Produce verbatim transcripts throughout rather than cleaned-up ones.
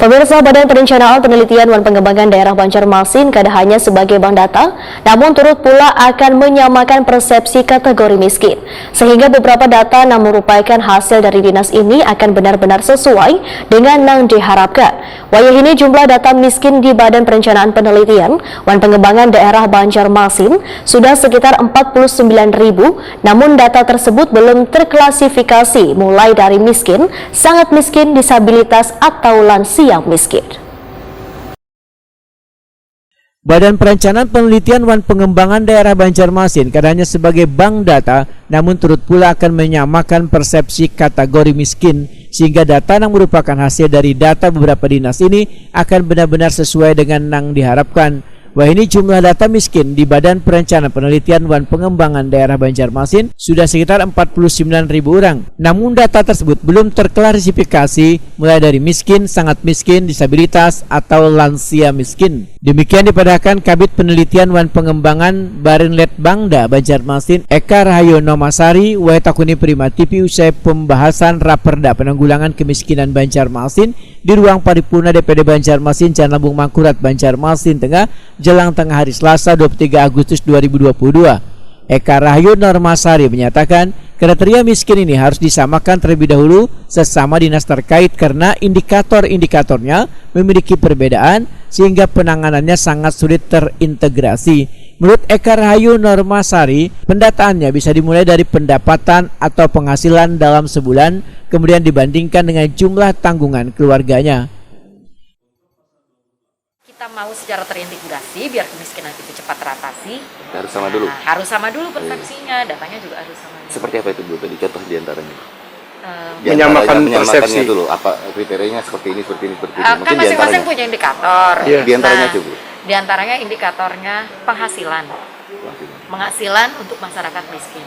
Pemirsa, Badan Perencanaan Penelitian wan Pengembangan Daerah Banjarmasin kada hanya sebagai bank data, namun turut pula akan menyamakan persepsi kategori miskin, sehingga beberapa data nang merupakan hasil dari dinas ini akan benar-benar sesuai dengan nang diharapkan. Wayahini jumlah data miskin di Badan Perencanaan Penelitian wan Pengembangan Daerah Banjarmasin sudah sekitar empat puluh sembilan ribu, namun data tersebut belum terklasifikasi mulai dari miskin, sangat miskin, disabilitas, atau lansia miskin. Badan Perencanaan Penelitian wan Pengembangan Daerah Banjarmasin kada hanya sebagai bank data, namun turut pula akan menyamakan persepsi kategori miskin, sehingga data yang merupakan hasil dari data beberapa dinas ini akan benar-benar sesuai dengan yang diharapkan. Wayahini jumlah data miskin di Badan Perencanaan Penelitian wan Pengembangan Daerah Banjarmasin sudah sekitar empat puluh sembilan ribu orang. Namun data tersebut belum terklasifikasi mulai dari miskin, sangat miskin, disabilitas, atau lansia miskin. Demikian dipadahkan Kabid Penelitian wan Pengembangan Barinlitbangda Banjarmasin, Eka Rahayu Nomasari, wayah takuni Prima T V usai pembahasan Raperda Penanggulangan Kemiskinan Banjarmasin di ruang paripurna D P D Banjarmasin, Jalan Lambung Mangkurat, Banjarmasin Tengah, jelang tengah hari Selasa, dua puluh tiga Agustus dua ribu dua puluh dua. Eka Rahayu Normasari menyatakan, kriteria miskin ini harus disamakan terlebih dahulu sesama dinas terkait karena indikator-indikatornya memiliki perbedaan sehingga penanganannya sangat sulit terintegrasi. Menurut Eka Rahayu Normasari, pendataannya bisa dimulai dari pendapatan atau penghasilan dalam sebulan, kemudian dibandingkan dengan jumlah tanggungan keluarganya. Kita mau secara terintegrasi biar kemiskinan itu cepat teratasi. Harus sama dulu. Nah, harus sama dulu persepsinya, datanya juga harus sama dulu. Seperti apa itu Bu tadi contoh diantaranya? Em, Di antara- Menyamakan menyamakannya persepsi. Dulu apa kriterianya seperti ini, seperti ini, seperti ini. eh, kan Mungkin masing-masing diantaranya. Punya indikator. Iya. Diantaranya Nah, aja Bu. Diantaranya indikatornya penghasilan. Penghasilan untuk masyarakat miskin.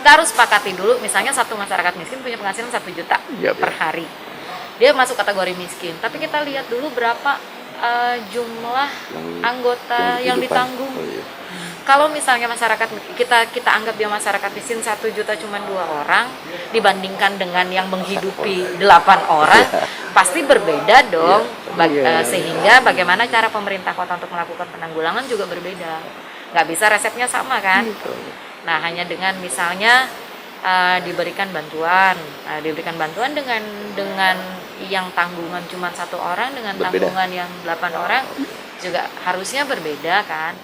Kita harus sepakati dulu, misalnya satu masyarakat miskin punya penghasilan satu juta Yap. Per hari. Dia masuk kategori miskin. Tapi kita lihat dulu berapa eh, jumlah Yang- anggota yang yang kehidupan. Ditanggung. Oh, iya. Kalau misalnya masyarakat kita kita anggap dia masyarakat miskin satu juta cuma dua orang dibandingkan dengan yang menghidupi delapan orang, pasti berbeda dong. Iya. Bag- Iya. eh, sehingga bagaimana cara pemerintah kota untuk melakukan penanggulangan juga berbeda. Nggak bisa resepnya sama kan? Nah, hanya dengan misalnya eh, diberikan bantuan, eh, diberikan bantuan dengan dengan yang tanggungan cuma satu orang dengan Berbeda. Tanggungan yang delapan orang juga harusnya berbeda kan.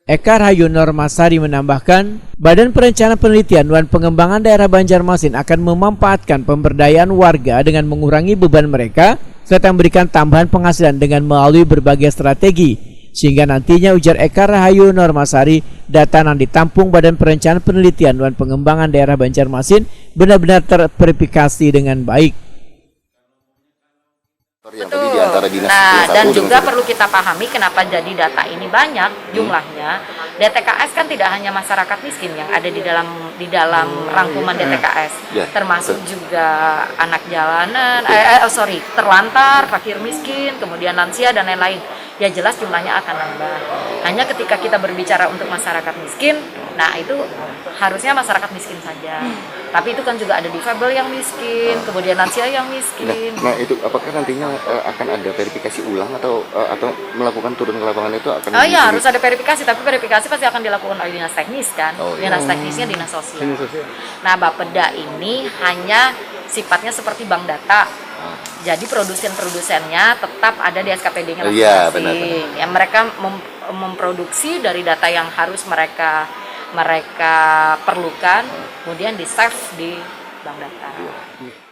Eka Rahayu Normasari menambahkan, Badan Perencanaan Penelitian wan Pengembangan Daerah Banjarmasin akan memanfaatkan pemberdayaan warga dengan mengurangi beban mereka serta memberikan tambahan penghasilan dengan melalui berbagai strategi, sehingga nantinya, ujar Eka Rahayu Normasari, data yang ditampung Badan Perencanaan Penelitian wan Pengembangan Daerah Banjarmasin benar-benar terverifikasi dengan baik. Yang tadi di antara dinas Nah, yang satu dan dengan juga satu. Perlu kita pahami kenapa jadi data ini banyak jumlahnya. D T K S kan tidak hanya masyarakat miskin yang ada di dalam di dalam rangkuman D T K S, Ya, termasuk betul. Juga anak jalanan, eh, eh, oh, sorry, terlantar, fakir miskin, kemudian lansia dan lain-lain. Ya jelas jumlahnya akan nambah. Hanya ketika kita berbicara untuk masyarakat miskin, nah itu harusnya masyarakat miskin saja. Tapi itu kan juga ada difabel yang miskin, kemudian lansia yang Nah, miskin. Nah, itu apakah nantinya eh, akan ada verifikasi ulang atau eh, atau melakukan turun ke lapangan itu akan Oh iya, disulit? Harus ada verifikasi, tapi verifikasi pasti akan dilakukan oleh dinas teknis kan. Oh, iya. Dinas teknisnya dinas sosial. Dinas sosial. Nah, Bapeda ini hanya sifatnya seperti bank data. Jadi produsen-produsennya tetap ada di S K P D-nya Iya, masing-masing. Benar-benar. Ya, mereka mem- memproduksi dari data yang harus mereka mereka perlukan, kemudian di save di bank data. Iya.